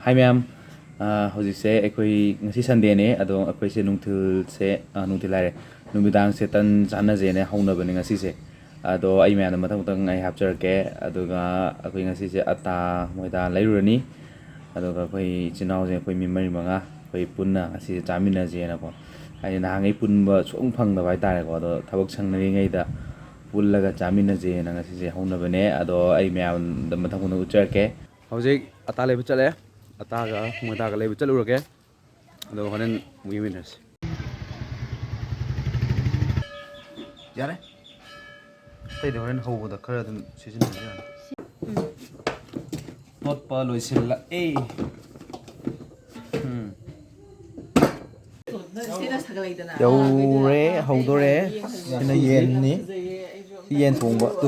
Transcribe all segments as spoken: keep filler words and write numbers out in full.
ꯍꯥꯏ ꯃꯌꯥꯝ, ꯑ, ꯍꯧꯖꯤꯛꯁꯦ ꯑꯩꯈꯣꯏ ꯉꯁꯤ ꯁꯟꯗꯦꯅꯦ, ꯑꯗꯣ ꯑꯩꯈꯣꯏꯁꯦ ꯅꯨꯡꯊꯤꯜꯁꯦ, ꯑ, ꯅꯨꯡꯊꯤꯜ ꯍꯥꯏꯔꯦ, ꯅꯨꯃꯤꯗꯥꯡꯁꯦ ꯇꯟ ꯆꯥꯅꯁꯦꯅ ꯍꯧꯅꯕꯅꯦ ꯉꯁꯤꯁꯦ꯫ ꯑꯗꯣ ꯑꯩ ꯃꯌꯥꯝꯗ ꯃꯊꯪ ꯃꯊꯪ ꯑꯩ ꯍꯥꯞꯆꯔꯛꯀꯦ꯫ ꯑꯗꯨꯒ ꯑꯩꯈꯣꯏ ꯉꯁꯤꯁꯦ ꯑꯇꯥ ꯃꯣꯏꯗꯥ ꯂꯩꯔꯨꯔꯅꯤ, ꯑꯗꯨꯒ ꯑꯩꯈꯣꯏ ꯏꯆꯤꯟ ꯏꯅꯥꯎꯁꯦ ꯑꯩꯈꯣꯏ ꯃꯤ ꯃꯔꯤ ꯃꯉꯥ ꯑꯩꯈꯣꯏ ꯄꯨꯟꯅ ꯉꯁꯤꯁꯦ ꯆꯥꯃꯤꯟꯅꯁꯦꯅꯀꯣ꯫ ꯍꯥꯏꯗꯤ ꯅꯍꯥꯟꯈꯩ ꯄꯨꯟꯕ ꯁꯨꯡ ꯐꯪꯗꯕ ꯍꯥꯏꯇꯥꯔꯦꯀꯣ꯫ ꯑꯗꯣ ꯊꯕꯛ ꯁꯪꯅꯔꯤꯉꯩꯗ ꯄꯨꯜꯂꯒ ꯆꯥꯃꯤꯟꯅꯁꯦꯅ ꯉꯁꯤꯁꯦ ꯍꯧꯅꯕꯅꯦ꯫ ꯑꯗꯣ ꯑꯩ ꯃꯌꯥꯝꯗ ꯃꯊꯪ ꯃꯊꯪ ꯎꯠꯆꯔꯛꯀꯦ꯫ ꯍꯧꯖꯤꯛ ꯑꯇꯥ ꯂꯩꯕ ꯆꯠꯂꯦ꯫ ꯑꯇꯥꯒ ꯃꯣꯏꯗꯥꯒ ꯂꯩꯕ ꯆꯠꯂꯨꯔꯒꯦ꯫ ꯑꯗꯣ ꯍꯣꯔꯦꯟ ꯑꯃꯨꯛ ꯌꯦꯡꯃꯤꯟꯅꯔꯁꯤ꯫ ꯌꯥꯔꯦ꯫ ꯑꯇꯩꯗꯤ ꯍꯣꯔꯦꯟ ꯍꯧꯕꯗ ꯈꯔ ꯑꯗꯨꯝ ꯁꯤꯖꯤꯟꯅꯕ ꯌꯥꯅꯤ꯫ ꯇꯣꯠꯄ ꯂꯣꯏꯁꯤꯜꯂꯛꯑꯦ꯫ ꯎꯝ꯫ ꯌꯧꯔꯦ, ꯍꯧꯗꯣꯔꯦ꯫ ꯁꯤꯅ ꯌꯦꯟꯅꯤ꯫ ꯁꯤ ꯌꯦꯟ ꯊꯣꯡꯕ꯫ ꯇꯨ,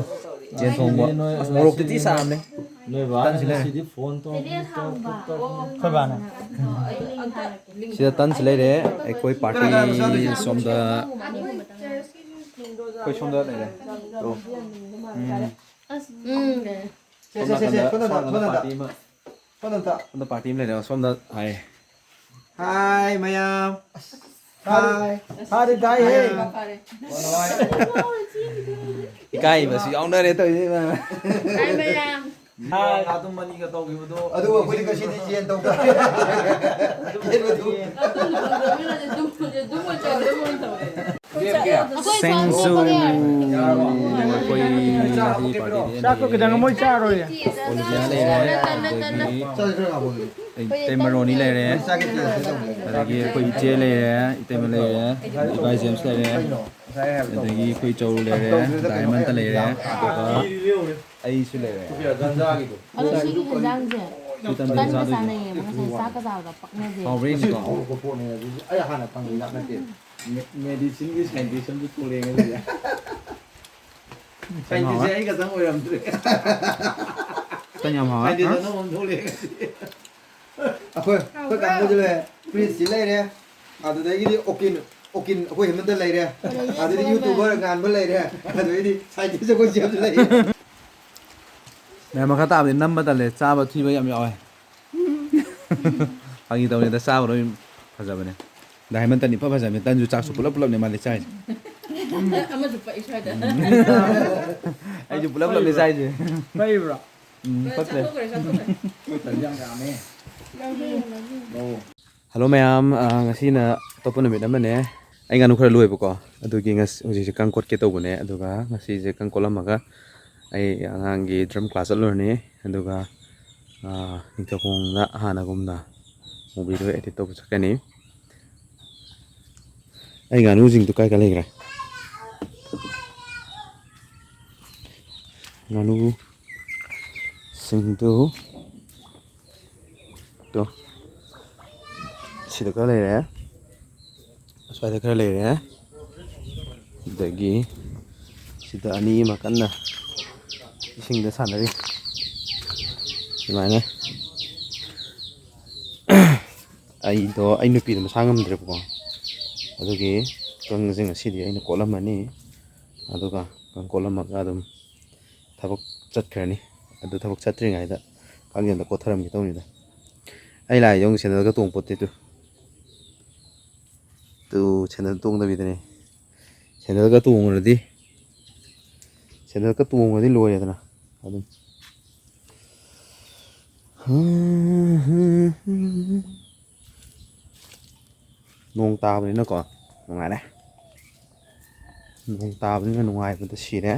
ꯌꯦꯟ ꯊꯣꯡꯕ꯫ ꯑꯁ, ꯃꯣꯔꯣꯛꯇꯤ ꯊꯤ ꯁꯥꯕꯅꯦ꯫ ꯅꯣꯏ ꯕꯥꯅ ꯇꯟꯁꯤ ꯂꯩꯔꯦ꯫ ꯉꯁꯤꯗꯤ ꯐꯣꯟ ꯇꯧꯔꯛꯇꯅ ꯇꯧꯔꯛꯇꯅ꯫ ꯑꯩꯈꯣꯏ ꯕꯥꯅ꯫ ꯁꯤꯗ ꯇꯟꯁꯤ ꯂꯩꯔꯦ꯫ ꯑꯩꯈꯣꯏ ꯄꯥꯔꯇꯤ ꯁꯣꯝꯗ꯫ ꯑꯩꯈꯣꯏ ꯁꯣꯝꯗ ꯂꯩꯔꯦ꯫ ꯇꯨ꯫ ꯎꯝ꯫ ꯎꯝ꯫ ꯁꯦ, ꯁꯦ, ꯁꯦ, ꯁꯦ, ꯁꯣꯝ ꯁꯣꯝꯗ, ꯅꯥꯀꯟꯗ, ꯁꯣꯝ ꯁꯣꯝ ꯅꯥꯀꯟꯗ ꯅꯥꯀꯟꯗ꯫ ꯄꯥꯔꯇꯤ ꯑꯃ, ꯁꯣꯝꯗ ꯄꯥꯔꯇꯤ ꯑꯃ ꯂꯩꯔꯦ꯫ ꯁꯣꯝꯗ ꯍꯥꯏ꯫ ꯍꯥꯏ ꯃꯌꯥꯝ꯫ ꯍꯥꯏ꯫ ꯐꯥꯔꯦ, ꯇꯥꯏꯍꯦ꯫ ꯏꯀꯥꯏꯕꯁꯨ ꯌꯥꯎꯅꯔꯦ ꯇꯧꯔꯤꯁꯦ ꯏꯃꯥ꯫ ꯍꯥꯏ ꯃꯌꯥꯝ꯫ ꯍꯥꯏ꯫ ꯑꯗꯨꯝ ꯃꯅꯤꯒ ꯇꯧꯈꯤꯕꯗꯣ꯫ ꯑꯗꯨ ꯑꯩꯈꯣꯏꯗꯤ ꯉꯁꯤꯗꯤ ꯌꯦꯟ ꯇꯧ ꯇꯥꯔꯦ꯫ ꯌꯦꯟ ꯑꯗꯨꯝ꯫ ꯁꯤꯡꯖꯨ꯫ ꯑꯩꯈꯣꯏ ꯉꯁꯤ ꯄꯥꯔꯇꯤꯗꯤ ꯆꯥꯛꯇꯣ ꯈꯤꯇꯪ ꯃꯣꯏ ꯆꯥꯔꯣꯏꯌꯦ꯫ ꯑꯣꯂꯤꯚꯤꯌꯥ ꯂꯩꯔꯦ, ꯑꯗꯒꯤ ꯏꯇꯩ ꯃꯔꯣꯅꯤ ꯂꯩꯔꯦ, ꯑꯗꯒꯤ ꯑꯩꯈꯣꯏ ꯏꯆꯦ ꯂꯩꯔꯦ, ꯏꯇꯩꯃ ꯂꯩꯔꯦ, ꯏꯕꯥꯏ ꯖꯦꯝꯁ ꯂꯩꯔꯦ, ꯑꯗꯒꯤ ꯑꯩꯈꯣꯏ ꯆꯧ ꯂꯩꯔꯦ, ꯗꯥꯏꯃꯟꯇ ꯂꯩꯔꯦ, ꯑꯗꯨꯒ ꯑꯩꯁꯨ ꯂꯩꯔꯦ꯫ ꯑꯗꯣ ꯁꯤꯒꯤ ꯍꯦꯟꯖꯥꯡꯁꯦ ꯁꯤ ꯇꯟꯗꯤ ꯇꯟꯒ ꯆꯥꯗꯣꯏꯅꯦ꯫ ꯆꯥꯅꯩꯌꯦꯕ, ꯉꯁꯥꯏ ꯆꯥꯛꯀ ꯆꯥꯕꯗ ꯄꯛꯅꯗꯦ꯫ ꯍꯥꯎꯕ꯭ꯔꯥ ꯌꯦꯡꯁꯤꯀꯣ꯫ ꯍꯧꯔꯛꯄ ꯄꯣꯠꯅꯦ ꯑꯗꯨꯗꯤ꯫ ꯑꯩ ꯍꯥꯟꯅ ꯈꯪꯕ ꯖꯥꯠ ꯅꯠꯇꯦ꯫ ꯃꯦ-, ꯃꯦꯗꯤꯁꯤꯟꯒꯤ ꯁꯥꯏꯟꯇꯤꯁ ꯑꯃꯁꯨ ꯊꯣꯛꯂꯛꯑꯦ ꯉꯁꯤꯁꯦ꯫ ꯌꯥꯝ ꯍꯥꯎꯋꯦ꯫ ꯁꯥꯏꯟꯇꯤꯁꯁꯦ ꯑꯩ ꯈꯛꯇꯪ ꯑꯣꯏꯔꯝꯗ꯭ꯔꯦ꯫ ꯇꯟ ꯌꯥꯝ ꯍꯥꯎꯋꯦ꯫ ꯁꯥꯏꯟꯇꯤꯁ ꯑ? ꯑꯅꯧꯕ ꯑꯃ ꯊꯣꯛꯂꯛꯑꯦ ꯉꯁꯤ꯫ ꯑꯩꯈꯣꯏ, ꯑꯩꯈꯣꯏ ꯀꯥꯡꯕꯨꯁꯨ ꯂꯩꯔꯦ, ꯄ꯭ꯔꯤꯟꯁꯁꯤ ꯂꯩꯔꯦ, ꯑꯗꯨꯗꯒꯤꯗꯤ ꯑꯣꯀꯤꯟ, ꯑꯣꯀꯤꯟ ꯑꯩꯈꯣꯏ ꯍꯦꯃꯟꯇ ꯂꯩꯔꯦ, ꯑꯗꯨꯗꯒꯤ ꯌꯨꯇꯨꯕꯔ ꯉꯥꯟꯕ ꯂꯩꯔꯦ, ꯑꯗꯨꯗꯒꯤꯗꯤ ꯁꯥꯏꯟꯇꯤꯁ ꯑꯩꯈꯣꯏ ꯖꯦꯝꯁ ꯂꯩꯔꯦ꯫ ꯃꯌꯥꯝ ꯃꯈꯥ ꯇꯥꯕꯗꯤ ꯅꯝꯕ ꯇꯜꯂꯦ, ꯆꯥꯕ ꯊꯤꯕ ꯌꯥꯝ ꯌꯥꯎꯋꯦ꯫ ꯐꯥꯒꯤ ꯇꯧꯅꯤꯗ, ꯆꯥꯕ ꯂꯣꯏ ꯐꯖꯕꯅꯦ꯫ ꯗꯥꯏꯃꯟ ꯇꯟ ꯏꯐ ꯐꯖꯕꯅꯦ꯫ ꯇꯟꯁꯨ ꯆꯥꯛꯁꯨ ꯄꯨꯂꯞ ꯄꯨꯂꯞꯅꯦ ꯃꯥꯗꯤ ꯆꯥꯏꯁꯦ꯫ ꯑꯃꯁꯨ ꯄꯛꯏ ꯁ꯭ꯋꯥꯏꯗ꯫ ꯑꯩꯁꯨ ꯄꯨꯂꯞ ꯄꯨꯂꯞꯅꯦ ꯆꯥꯏꯁꯦ꯫ ꯂꯩꯕ꯭ꯔꯣ? ꯎꯝ, ꯄꯛꯇ꯭ꯔꯦ꯫ ꯆꯥꯊꯣꯛꯈ꯭ꯔꯦ, ꯆꯥꯊꯣꯛꯈ꯭ꯔꯦ꯫ ꯑꯩꯈꯣꯏ ꯇꯟ ꯌꯥꯝ ꯌꯥꯝꯃꯦ꯫ ꯍꯜꯂꯣ ꯃꯌꯥꯝ, ꯑ, ꯉꯁꯤꯅ ꯑꯇꯣꯞꯄ ꯅꯨꯃꯤꯠ ꯑꯃꯅꯦ꯫ ꯑꯩ ꯉꯥꯅꯨ ꯈꯔ ꯂꯣꯏꯕꯀꯣ, ꯑꯗꯨꯒꯤ ꯉꯁ-, ꯍꯧꯖꯤꯛꯁꯦ ꯀꯪ ꯀꯣꯠꯀꯦ ꯇꯧꯕꯅꯦ꯫ ꯑꯗꯨꯒ ꯉꯁꯤꯁꯦ ꯀꯪ ꯀꯣꯠꯂꯝꯃꯒ ꯑꯩ ꯑꯉꯥꯡꯒꯤ drum class ꯆꯠꯂꯨꯔꯅꯤ꯫ ꯑꯗꯨꯒ, ꯑ, ꯅꯤꯡꯊꯧꯈꯣꯡꯗ ꯍꯥꯟꯅꯒꯨꯝꯅ movieꯗꯣ edit ꯇꯧꯕ ꯆꯠꯀꯅꯤ꯫ ꯑꯩ ꯉꯥꯅꯨꯁꯤꯡꯗꯨ ꯀꯥꯏ ꯀꯥꯏ ꯂꯩꯈ꯭ꯔꯦ? ꯉꯥꯅꯨꯁꯤꯡꯗꯨ ꯇꯣ, ꯁꯤꯗ ꯈꯔ ꯂꯩꯔꯦ, ꯑꯁ꯭ꯋꯥꯏꯗ ꯈꯔ ꯂꯩꯔꯦ, ꯑꯗꯒꯤ ꯁꯤꯗ ꯑꯅꯤ ꯑꯃ ꯀꯟꯅ ꯏꯁꯤꯡꯗ ꯁꯥꯟꯅꯔꯤ꯫ ꯁꯨꯃꯥꯏꯅ ꯑꯩꯗꯣ, ꯑꯩ ꯅꯨꯄꯤꯗꯣ ꯃꯁꯥ ꯉꯝꯗ꯭ꯔꯦꯕꯀꯣ, ꯑꯗꯨꯒꯤ ꯀꯪꯁꯦ ꯉꯁꯤꯗꯤ ꯑꯩꯅ ꯀꯣꯠꯂꯝꯃꯅꯤ꯫ ꯑꯗꯨꯒ ꯀꯪ ꯀꯣꯠꯂꯝꯃꯒ ꯑꯗꯨꯝ ꯊꯕꯛ ꯆꯠꯈ꯭ꯔꯅꯤ꯫ ꯑꯗꯨ ꯊꯕꯛ ꯆꯠꯇ꯭ꯔꯤꯉꯩꯗ ꯀꯥꯡꯖꯦꯟꯗ ꯀꯣꯠꯊꯔꯝꯒꯦ ꯇꯧꯅꯤꯗ꯫ ꯑꯩ ꯂꯥꯛꯏꯗꯣ ꯑꯃꯨꯛ ꯁꯦꯟꯗꯜꯒ ꯇꯣꯡꯄꯣꯠꯇꯦ ꯇꯨ꯫ ꯇꯨ ꯁꯦꯟꯗꯜ ꯇꯣꯡꯗꯕꯤꯗꯅꯦ꯫ ꯁꯦꯟꯗꯜꯒ ꯇꯣꯡꯉꯨꯔꯗꯤ, ꯁꯦꯟꯗꯜꯒ ꯇꯣꯡꯉꯨꯔꯗꯤ ꯂꯣꯏꯔꯦꯗꯅ ꯑꯗꯨꯝ꯫ ꯅꯣꯡ ꯇꯥꯕꯅꯤꯅꯀꯣ ꯅꯨꯡꯉꯥꯏꯔꯦ꯫ ꯅꯣꯡ ꯇꯥꯕꯅꯤꯅ ꯅꯨꯡꯉꯥꯏꯕꯗ ꯁꯤꯔꯦ꯫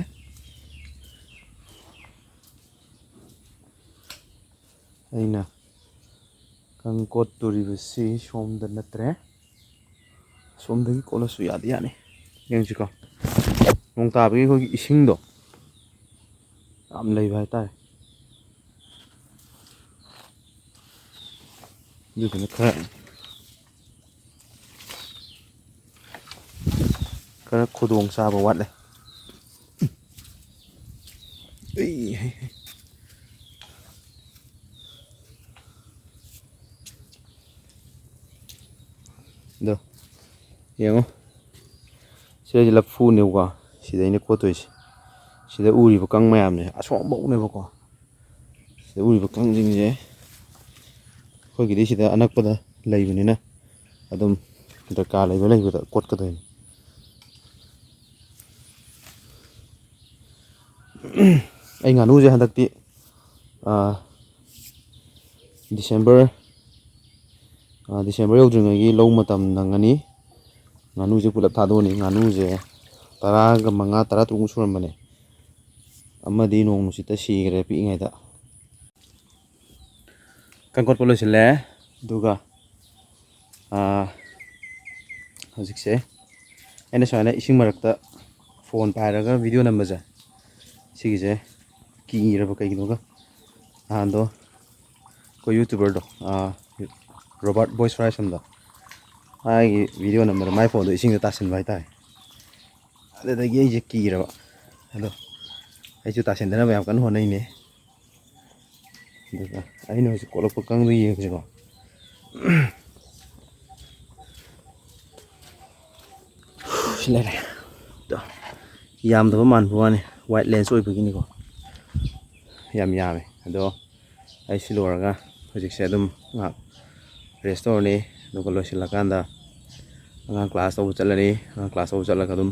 ꯑꯩꯅ ꯀꯪ ꯀꯣꯠꯇꯣꯔꯤꯕꯁꯤ ꯁꯣꯝꯗ ꯅꯠꯇ꯭ꯔꯦ, ꯁꯣꯝꯗꯒꯤ ꯀꯣꯠꯂꯁꯨ ꯌꯥꯗꯤ ꯌꯥꯅꯤ꯫ ꯌꯦꯡꯁꯤꯀꯣ, ꯅꯣꯡ ꯇꯥꯕꯒꯤ ꯑꯩꯈꯣꯏꯒꯤ ꯏꯁꯤꯡꯗꯣ ꯌꯥꯝ ꯂꯩꯕ ꯍꯥꯏꯇꯥꯔꯦ꯫ ꯑꯗꯨꯗꯨꯅ ꯈꯔ ꯈꯔ ꯈꯨꯗꯣꯡ ꯆꯥꯕ ꯋꯥꯠꯂꯦ꯫ ꯑꯩ, ꯍꯩ, ꯍꯩ꯫ ꯑꯗꯣ ꯌꯦꯡꯉꯣ, ꯁꯤꯗꯩꯁꯤ ꯂꯐꯨꯅꯦꯕꯀꯣ, ꯁꯤꯗꯩꯅ ꯀꯣꯠꯇꯣꯏꯁꯦ꯫ ꯁꯤꯗ ꯎꯔꯤꯕ ꯀꯪ ꯃꯌꯥꯝꯅꯦ, ꯑꯁꯣꯝꯐꯧꯅꯦꯕꯀꯣ꯫ ꯁꯤꯗ ꯎꯔꯤꯕ ꯀꯪꯁꯤꯡꯁꯦ ꯑꯩꯈꯣꯏꯒꯤꯗꯤ ꯁꯤꯗ ꯑꯅꯛꯄꯗ ꯂꯩꯕꯅꯤꯅ ꯑꯗꯨꯝ ꯗꯔꯀꯥꯔ ꯂꯩꯕ ꯂꯩꯕꯗ ꯀꯣꯠꯀꯗꯣꯏꯅꯤ꯫ ꯑꯩ ꯉꯥꯅꯨꯁꯦ ꯍꯟꯗꯛꯇꯤ, ꯑꯥ, ꯗꯤꯁꯦꯝꯕꯔ, ꯑꯥ, ꯗꯤꯁꯦꯝꯕꯔ ꯌꯧꯗ꯭ꯔꯤꯉꯩꯒꯤ ꯂꯧ ꯃꯇꯝ ꯅꯪꯉꯅꯤ꯫ ꯉꯥꯅꯨꯁꯦ ꯄꯨꯂꯞ ꯊꯥꯗꯣꯛꯑꯅꯤ꯫ ꯉꯥꯅꯨꯁꯦ ꯇꯔꯥꯒ ꯃꯉꯥ, ꯇꯔꯥ ꯇꯔꯨꯛꯃꯨꯛ ꯁꯨꯔꯝꯕꯅꯦ꯫ ꯑꯃꯗꯤ ꯅꯣꯡ ꯅꯨꯡꯁꯤꯠꯇ ꯁꯤꯈ꯭ꯔꯦ ꯄꯤꯛꯏꯉꯩꯗ꯫ ꯀꯪꯀꯣꯠꯄ ꯂꯣꯏꯁꯤꯜꯂꯦ꯫ ꯑꯗꯨꯒ, ꯑꯥ, ꯍꯧꯖꯤꯛꯁꯦ ꯑꯩꯅ ꯁꯨꯃꯥꯏꯅ ꯏꯁꯤꯡ ꯃꯔꯛꯇ ꯐꯣꯟ ꯄꯥꯏꯔꯒ ꯚꯤꯗꯤꯑꯣ ꯅꯝꯕꯁꯦ, ꯁꯤꯒꯤꯁꯦ ꯀꯤꯔꯕ ꯀꯩꯒꯤꯅꯣꯒ, ꯅꯍꯥꯟꯗꯣ ꯑꯩꯈꯣꯏ ꯌꯨꯇ꯭ꯌꯨꯕꯔꯗꯣ, ꯑꯥ, ꯔꯣꯕꯥꯔꯠ ꯚꯣꯏꯁ ꯐ꯭ꯔꯥꯏꯁꯝꯗꯣ, ꯃꯥꯒꯤ ꯚꯤꯗꯤꯑꯣ ꯅꯝꯕꯗ ꯃꯥꯏ ꯐꯣꯟꯗꯣ ꯏꯁꯤꯡꯗ ꯇꯥꯁꯤꯟꯕ ꯍꯥꯏꯇꯥꯔꯦ꯫ ꯑꯗꯨꯗꯒꯤ ꯑꯩꯁꯦ ꯀꯤꯔꯕ꯫ ꯑꯗꯣ ꯑꯩꯁꯨ ꯇꯥꯁꯤꯟꯗꯅꯕ ꯌꯥꯝ ꯀꯟꯅ ꯍꯣꯠꯅꯩꯅꯦ꯫ ꯑꯗꯨꯒ ꯑꯩꯅ ꯍꯧꯖꯤꯛ ꯀꯣꯠꯂꯛꯄ ꯀꯥꯡꯗꯣ ꯌꯦꯡꯉꯁꯤꯀꯣ꯫ ꯁꯤ ꯂꯩꯔꯦ꯫ ꯑꯗꯣ ꯌꯥꯝꯗꯕ ꯃꯥꯟꯕ ꯋꯥꯅꯤ, ꯋꯥꯏꯠ ꯂꯦꯟꯁ ꯑꯣꯏꯕꯒꯤꯅꯤꯀꯣ꯫ ꯌꯥꯝ ꯌꯥꯝꯃꯦ꯫ ꯑꯗꯣ ꯑꯩ ꯁꯤ ꯂꯣꯏꯔꯒ ꯍꯧꯖꯤꯛꯁꯦ ꯑꯗꯨꯝ ꯉꯥꯏꯍꯥꯛ ꯔꯦꯁ ꯇꯧꯔꯅꯤ꯫ ꯑꯗꯨꯒ ꯂꯣꯏꯁꯤꯜꯂꯀꯥꯟꯗ ꯑꯉꯥꯡ ꯀ꯭ꯂꯥꯁ ꯇꯧꯕ ꯆꯠꯂꯅꯤ꯫ ꯑꯉꯥꯡ ꯀ꯭ꯂꯥꯁ ꯇꯧꯕ ꯆꯠꯂꯒ ꯑꯗꯨꯝ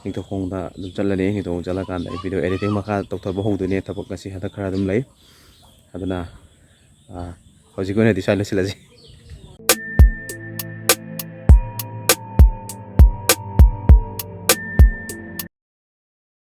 ꯅꯤꯡꯊꯧꯈꯣꯡꯗ ꯑꯗꯨꯝ ꯆꯠꯂꯅꯤ꯫ ꯅꯤꯡꯊꯧꯈꯣꯡ ꯆꯠꯂꯀꯥꯟꯗ ꯑꯩ ꯚꯤꯗꯤꯑꯣ ꯑꯦꯗꯤꯇꯤꯡ ꯃꯈꯥ ꯇꯧꯊꯕ ꯍꯧꯗꯣꯏꯅꯦ꯫ ꯊꯕꯛ ꯉꯁꯤ ꯍꯟꯗꯛ ꯈꯔ ꯑꯗꯨꯝ ꯂꯩ꯫ ꯑꯗꯨꯅ, ꯑꯥ, ꯍꯧꯖꯤꯛꯀꯤ ꯑꯣꯏꯅꯗꯤ ꯁ꯭ꯋꯥꯏ ꯂꯣꯏꯁꯤꯜꯂꯁꯤ꯫